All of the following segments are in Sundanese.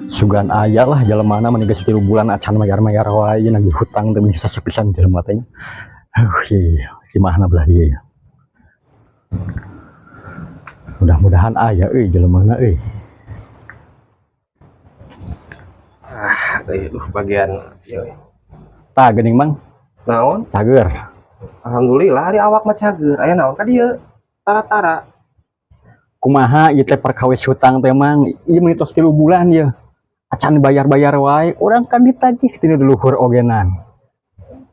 Sugan aya lah jelemana meni geus 3 bulan acan mayar-mayar wae nagih hutang teh bisa sapisan jelema teh. Aduh, iya, gimana belah dia ya. Mudah-mudahan aya euy jelemana euy. Ah, euy, bagian ieu. Tah geuning Mang. Naon? Cager. Alhamdulillah ari awak mah cager. Aya naon ka dieu? Tara-tara. Kumaha ieu teh perkawis hutang teh Mang? Ieu meni tos 3 bulan ieu. Acan bayar-bayar wae, urang kan ditagih tina luhur ogenan.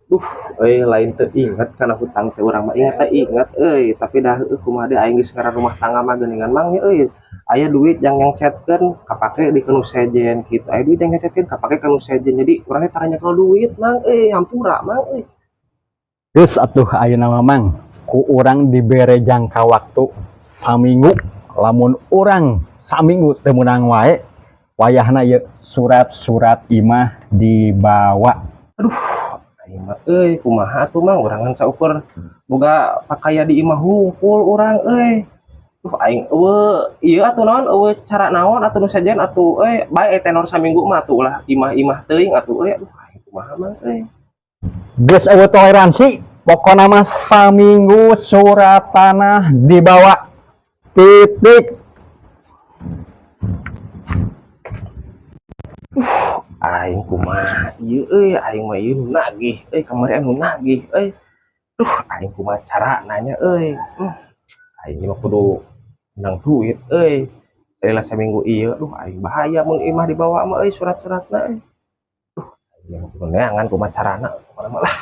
Duh, euy lain teu inget kana hutang teh urang mah inget teh inget euy, tapi dah heueuh kumaha deui aing geus ngaran rumah tangga mah geuningan Mang nya euy. Aya duit yang chatkeun kapake di kanu sejen kitu. Aya duit yang chatkeun kapake kanu sejen. Jadi urang teh tara nyekel duit Mang euy, hampura Mang euy. Geus atuh ayeuna mah Mang, ku urang dibere jangka waktu saminggu, lamun urang saminggu teu meunang wae, wayahna ieu surat-surat imah dibawa. Aduh, aing mah euy kumaha atuh Mang, urang ngan saukur boga pakaya di imah hungkul urang euy. Duh aing eueuh ieu atuh naon eueuh cara naon atuh nu sejen atuh euy, bae tenor saminggu mah atuh ulah imah-imah teuing atuh euy. Aduh aing kumaha Mang euy. Geus eueuh toleransi, pokona mah saminggu surat tanah dibawa. Titik. Aing kumaha ieu euy, aing mah ieu nu nagih euy, kamari anu nagih euy. Duh, aing kumaha cara nanya euy. Aing mah kudu menang duit euy. Salila saminggu ieu, duh aing bahaya mun imah dibawa mah euy surat-suratna euy. Duh, aing mah kudu neangan kumaha carana, kumaha mah lah.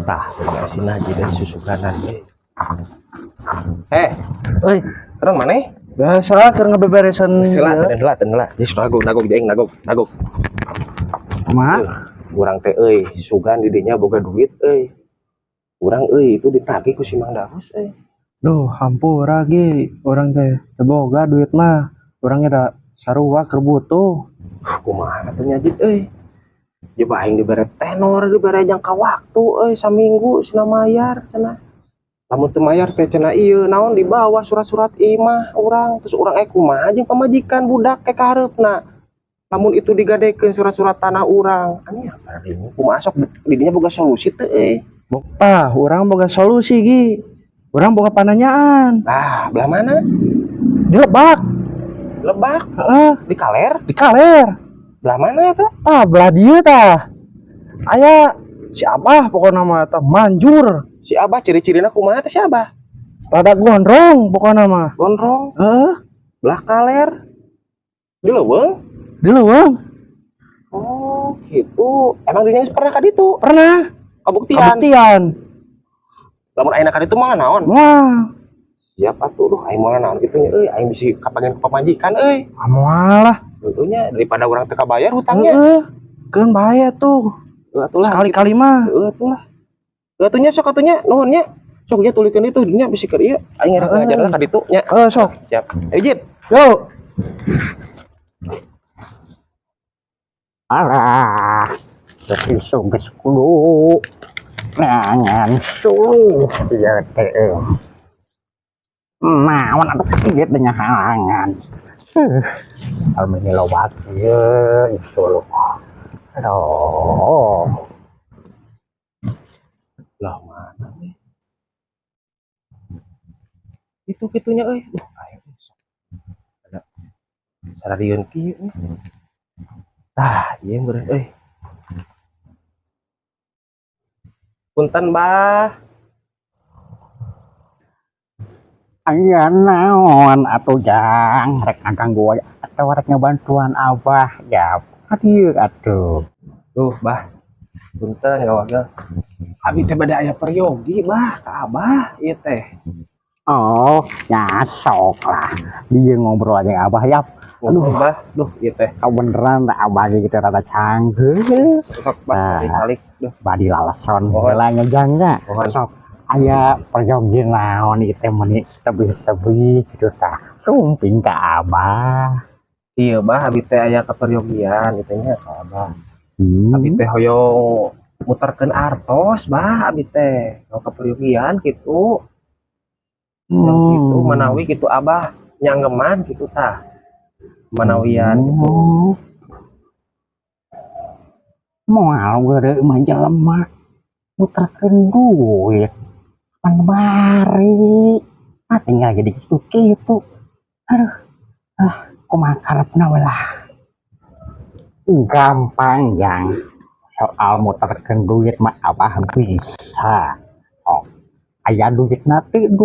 Tah, si nagih dari susuganan euy. Euy, Terang maneh? Biasa keur ngabeberesan. Sila, tenang heula, tenang heula. Geus nagog, nagog jeung nagog, nagog. Kumaha? Urang teh euy, sugan di dinya boga duit euy. Urang euy itu ditagih ku si Mang Darus euy. Duh, hampura ge urang teh teu boga duit mah. Urang ge da sarua keur butuh. Duh, kumaha atuh nya Jit euy. Coba aing dibere tenor, dibere jangka waktu euy saminggu cenah mayar cenah. Lamun teu mayar teh cenah ieu naon dibawa surat-surat imah urang, terus urang kumaha jeung pamajikan budak ke kahareupna. Lamun itu digadekeun surat-surat tanah urang, anjing ini kumaha sok didinya boga solusi teu euy. Tah, urang boga solusi gi. Urang boga pananyaan. Tah, belah mana? Di Lebak. Lebak? Heeh. Di kaler? Di kaler. Belah mana eta? Tah, belah dieu tah. Aya si Abah pokona mah eta manjur. Si Abah ciri-cirina kumaha teh si Abah? Rada gondrong pokona mah. Gondrong? Heeh. Belah kaler. Di leuweung? Di leuweung. Oh, gitu. Emang dinya geus pernah ka ditu? Pernah. Kabuktian. Kabuktian. Lamun ayeuna ka ditu mah naon? Moal. Siap atuh, duh aing moal naon kitu nya euy, aing bisi kapanggih ku pamajikan euy. Ah, moal lah. Tentunya daripada urang teu kabayar hutangnya. Heeh. Keun bae atuh. Heuh atuh lah. Sekali-kali mah. Heuh atuh lah. Heuh atuh nya sok atuh nya nuhun nya. Sok nya tulikeun itu nya bisi keur ieu. Aing rek ngajar lah ka ditu nya. Heeh, sok. Siap. Ayo Jit. Yo. Alah, geus isuk geus kudu neangan suluh ieu teh. Naon atuh ieu teh halangan. Alhamdulillah loba ieu suluh. Aduh. Lah mana nih? Itu kitunya euy. Duh, aing sok. Ada sararieun kieu nih. Tah, ieu meureun euy. Punten, Bah. Aya naon atuh Jang, rek ngaganggu wae atawa rek ngabantuan Abah ya. Adieu atuh. Duh, Bah. Punten ngawagel. Abi teh bade aya peryogi, Bah, ka Abah ieu teh. Oh, ya sok lah. Dia ngobrol aja Abah ya. Aduh, Bah, duh ieu teh. Kau beneran tak Abah gitu rada canggih. Sok, Bah, Nah. calik. Duh. Badi lalason Mohon. heula ngejangnya. Mohon. Sok aya peryogi naon ieu teh meuni tebih-tebih gitu tah. Sumping ka Abah. Iya, Bah, abi teh aya kaperyogian kitu nya ka Abah. Abi teh hoyong muterkeun artos, Bah, abi teh. Hoyong kaperyogian kitu. Yang gitu manawi kitu Abah nyanggeman kitu tah. Manawian gitu. Oh. Moal geureuh mah jelema muterkeun duit. Pan bari. Ah tinggal jadi kitu-kitu. Aduh. Ah, kumaha karepna we lah. Gampang yang soal muterkeun duit mah abah bisa. Oh, aya duit nanti 20.000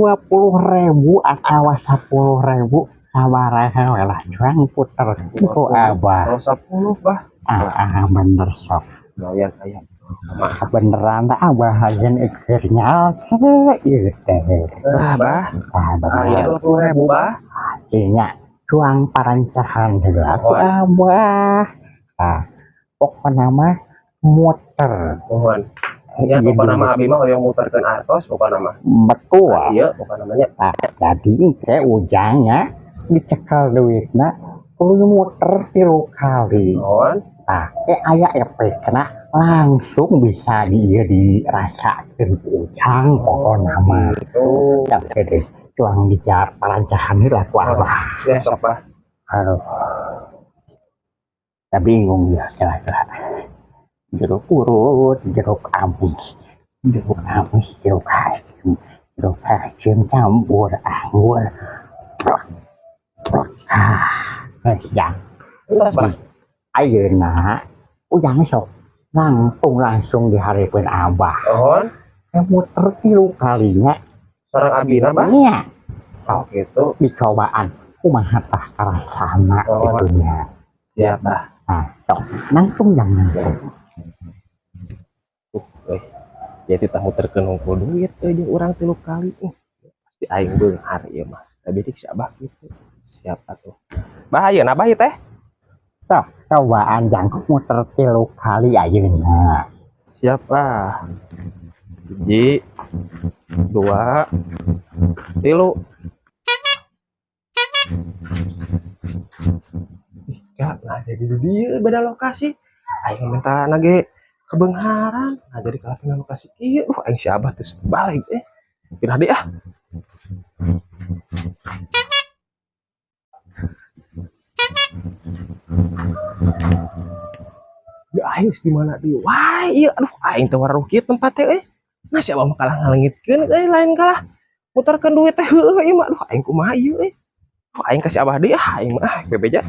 atau 10.000 sabaraha we lah cuang puter ku abah. Kalau 10 bah. Ah, bener sok. Lumayan aya. Beneran tak abah aja ikir nyalce ieu teh. Ah, bah. Ah, Aya bener. 20.000 bah. Nya cuang parancahan heula ku abah. Ah, pokona mah muter. Mohon. Ya, pokona mah abi mah hoyong muterkeun artos pokona mah. Betul. Iya, pokona mah nya. Nah, jadi ke ujangnya dicekel duitna kudu muter 3 kali. Mohon. Nah, aya efekna langsung bisa dia dirasakeun ku ujang pokona mah. Gitu. Ya, deh, cuang dijar parancahan heula ku abah. Ya, sok bah. Aduh. Saya bingung ya kira-kira. Jeruk urut, jeruk amis, jeruk amis, jeruk asin, jeruk asin campur anggur. Plek, plek. Ah, geus jang. Entos bah. Ayeuna ujang sok langsung dihareupeun abah. Mohon. Muter 3 kalinya. Sareng abina bah. Nya. Oh, gitu. Dicobaan kumaha tah karasana Oh. kitu nya. Siap bah. Nah, sok langsung jangan. Jadi tah muterkeun hungkul duit euy jeung urang 3 kali. Pasti aing beunghar ieu mah. Tapi dik si abah kitu. Siap atuh. Bah ayeuna bah ieu teh. Sok cobaan jang muter 3 kali ayeuna. Siap bah. 1, 2, 3. Ih, ya, nah jadi di dieu beda lokasi. Aing minta nage kebeungharan. Nah jadi kalau pindah lokasi kieu, aing si abah geus balik Pindah deui ah. Ya aing di mana deui? Wah, ieu aduh aing teh waruh kieu tempat teh euy. Nah si abah mah kalah ngalengitkeun euy lain kalah muterkeun duit teh heueuh ieu mah aduh aing kumaha ieu euy. Aduh, aing kasih abah deui ah aing mah ah bebeja.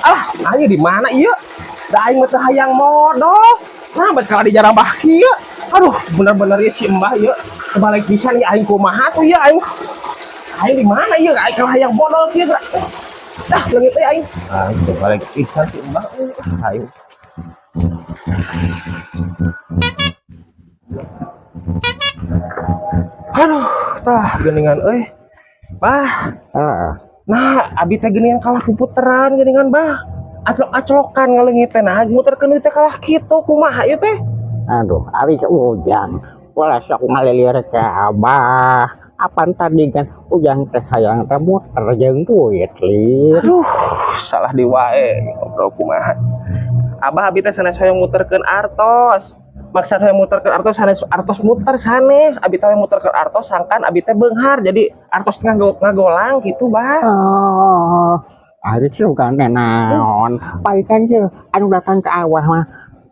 Alah, aing di mana ieu? Da aing mah teu hayang modal. Nah, bet kalah di jarambah kieu. Aduh, bener-bener ieu si embah ieu. Kebalik pisan ieu aing kumaha tuh ieu aing. Aing di mana ieu? Aing kalah hayang modal kieu. Ah, leungit teh aing. Aing kebalik pisan si embah euy. Aing. Aduh, tah geuningan euy. Bah. Heeh. Nah, abi teh geuningan kalah puputeran geuningan bah. Aclok-aclokan ngaleungit teh nah muterkeun duit teh kalah kitu kumaha ieu teh? Aduh, ari ujang. Ulah sok ngalilir ka abah. Apan tadi kan ujang teh hayang teh muter jeung duit lir. Aduh, salah di wae ngobrol kumaha. Abah abi teh sanes hoyong muterkeun artos. Maksud hoyong muterkeun artos sanes artos muter sanes. Abi teh hoyong muterkeun artos sangkan abi teh beunghar jadi artos ngagolang gitu bah. Oh, ari sugan teh naon? Paling ye anu datang ke awah mah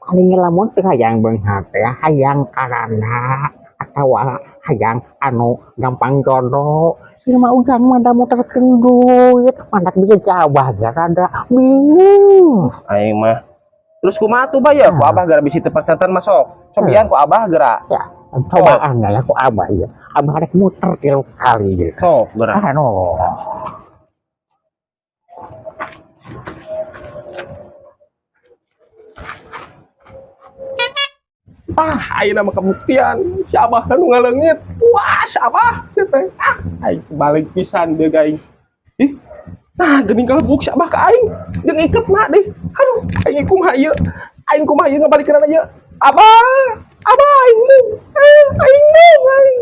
paling lamun teh hayang beunghar teh hayang karana atawa hayang anu gampang jodoh. Ieu mah ujang mah da muterkeun duit, mantak bisa jawab rada bingung. Aing mah. Terus kumaha tuh bah ya? Ku abah gara bisi teu percanten mah sok. Cobian ku abah geura. Ya, cobaan lah ku abah ya. Abah rek muter 3 kali gitu. Sok geura. Aduh. Ah, ayeuna mah kabuktian si abah kan nu ngaleungit. Puas abah sia teh. Ah, aing balik pisan deui aing. Ih. Nah, geuning kalebuk si abah ka aing. Jeung iketna deh. Aduh, aing kumaha ieu? Aing kumaha ieu ngabalikeunana ieu? Abah, abah aing mung. Aing mung aing.